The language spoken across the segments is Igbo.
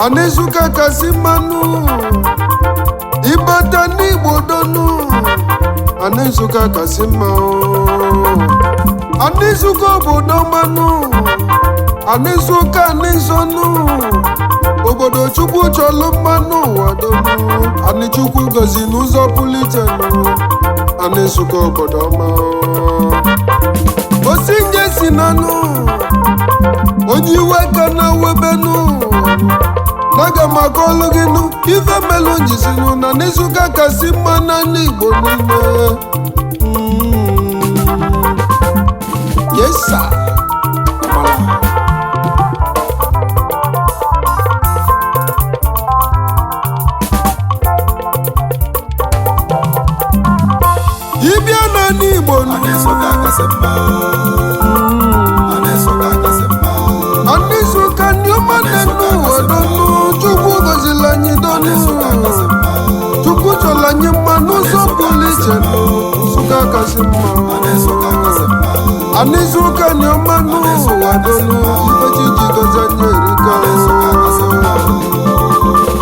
Anị Nsụka kasị mmanụ. Ịbata n'Igbo donu, anị Nsụka kasị mma o. Anị Nsụka obodo mmanụ, anị Nsụka anị nsọnụ, obodo Chukwu chọlụ mmanụ ụwa donu, anị Chukwu gozi n'ụzọ pụrụ iche nụ, anị Nsụka obodo ọma o. Osinje si nanụ, onye iwe ka na-ewebenu, n'aga m akọlụ gị nụ ife melụ njisinụ na n'Nsụka kasị mma na ndị Igbo niile. Yes sir. Amala. Ịbịa na ndị Igbo nụ, Anị Nsụka kasị mma o. Anị Nsụka kasị mma o. Anị Nsụka ndị ọma na-enu ụwa donu, Chukwu gọziri anyị Anị donu, Nsụka kasị mma o. Chukwu chọrọ anyị mma n'ụzọ pụrụ iche nụ, Nsụka kasị mma. Anị Nsụka kasị mma o. Anị Nsụka ndị ọma n'ụwa donu, ife chi ji gọzi anyị erika. Anị Nsụka kasị mma o.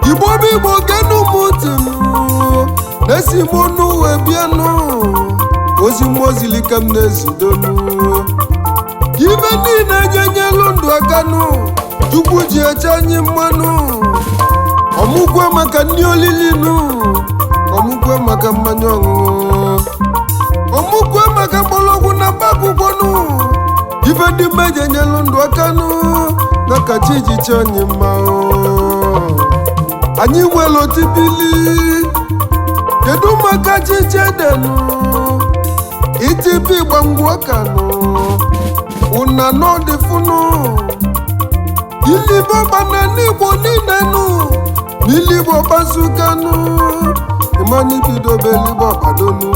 Igbo bụ Igbo, genu m ntị nụ, na-esi m ọnụ wee bịanụ, ozi m ozili ka m na-ezidonụ. Ife niile ejenyelu ndụ aka nụ, Chukwu ji eche anyị mmanụ, ọmụgwọ maka ndị olili nụ, ọmụgwọ maka mmanya ọṅụṅụ, ọmụgwọ maka mgbọrọgwụ na mkpaakwụkwọ nụ, ife dị mma ejenyelu ndụ aka nụ, na ka chi ji chee anyị mma o. Anyị nwere otibili, kedu maka chichedenu itipi gbangwu ọkanụ una n'ọdịfụnụ ilibe ọgbana n'Igbo niile nụ, n'iligbo ọgbasukanụ ịmanibidobeligbo ọkpadonu,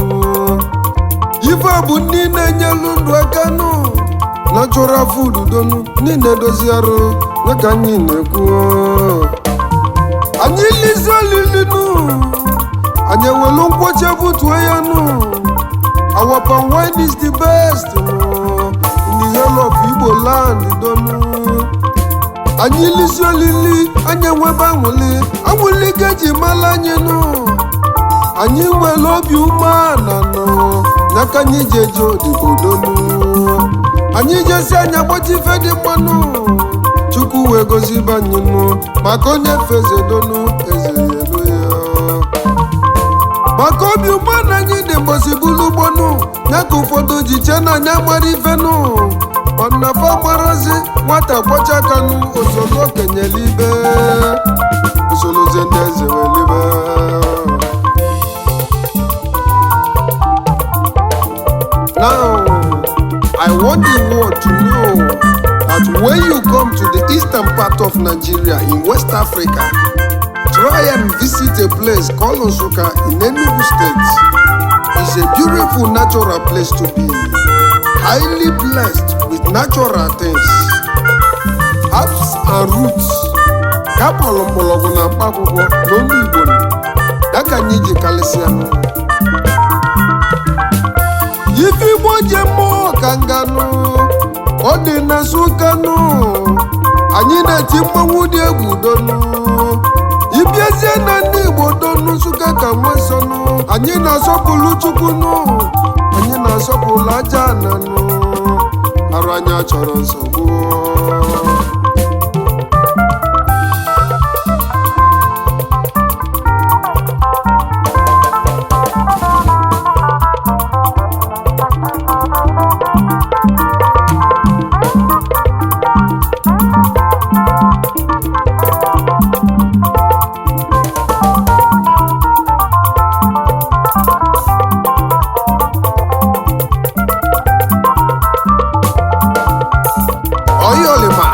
ife bụ ndị na-enyelu ndụ aka nụ, natural food donu niile dozi arụ ya ka anyị na-ekwu. Anyị lizi olili nụ, anyị ewelu nkwọcha butuo ya nụ. Our palm wine is the best nụ in the whole of Igbo land donu. Anyị lisi olili, anyị enwebe anwụli anwụli ka eji mara anyị nụ. Anyị nwere obi umeala nụ, ya ka anyị ji eje odibo donu. Anyị jesi anya gbachi ife dị mmanụ, Chukwu wee gozi ibe anyị nụ, maka onye feze donu eze ya elu ya, maka obi umeala anyị dị mbosi bulu gbonu, ya ka ụfọdụ ji chee na anya mara ifenụ, mana fa marazi nwata kwọcha kanụ osoro okenye libe, osorozie ndị eze wee libe. Now, I want the world to know that when you come to the eastern part of Nigeria in West Africa, try and visit a place called Nsukka in Enugu State. It's a beautiful natural place to be, highly blessed with natural things, herbs and roots. Ka akpọrọ mgbọrọgwụ na mkpaakwụkwọ n'olu Igbo, ya ka anyị ji karịsịa nụ. Ife Igbo ji mmụọ ka nganụ, ọ dị na Nsụka nụ, anyị na-eti mmanwụ dị egwu donu. Ịbịazie na ndị Igbo donu, Nsụka ka nwe nsọnụ, anyị na-asọpụrụ Chukwu nụ, anyị na-asọpụrụ aja ananụ, arụ anyị chọrọ nsogbu. Oyolima.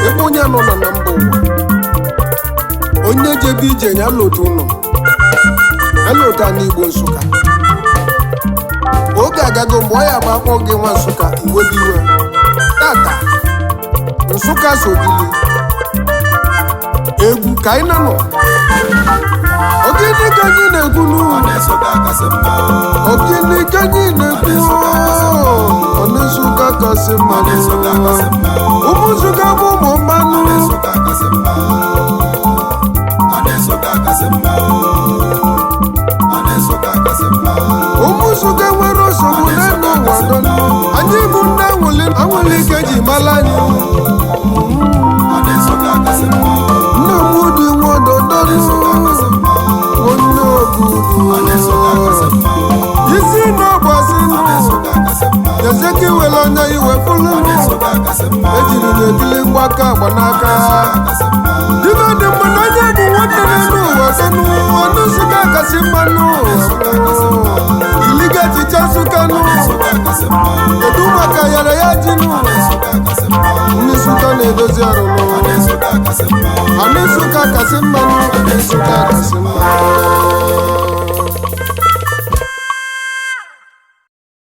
Ebe onye nọ na mba ụwa, onye jebe ije ya lota ụlọ, ya lota n'Igbo Nsụka. Oge agago mgbe ọ ya bụ akpọ gị nwa Nsụka, iwebe iwe. Tata Nsụka so bili egwu ka anyị na-anọ. Ogini ka anyị na-ekwu n'ụwa? Nsụka kasị mma. Ogini ka anyị na-ekwu? Ọ Nsụka kasị mma. Nsụka kasị mma. Ụmụ Nsụka bụ ụmụ mmanụ. Nsụka kasị mma. Nsụka kasị mma. Nsụka kasị mma. Ụmụ Nsụka nwere nsogbu n'elu ụwa dọnụ. Anyị bụ ndị anwụli anwụli ike ji mara anyị. Nsụka kasị mma. Nna m dị nwa dọdọnụ. Nsụka kasị mma. Onye obodo Nsụka kasị mma. Isi na-agbasi nụ. Nsụka kasị mma. Jeze ka iwere anya iwe fụlụ. Nsụka kasị mma. Ejiri na ekili mgbaka agba n'aka. Kasị mma. Ibe dị mma na onye bụ nwanne n'elu ụwa dọnụ. Ọnụ Nsụka kasị mma nụ. Iliga chicha Nsụka nụ. Nsụka kasị mma. Kedu maka yara ya ji nụ? Nsụka kasị mma. Ndị Nsụka na-edozi arụ nụ. Nsụka kasị mma. Anị Nsụka kasị mma nụ. Nsụka kasị mma.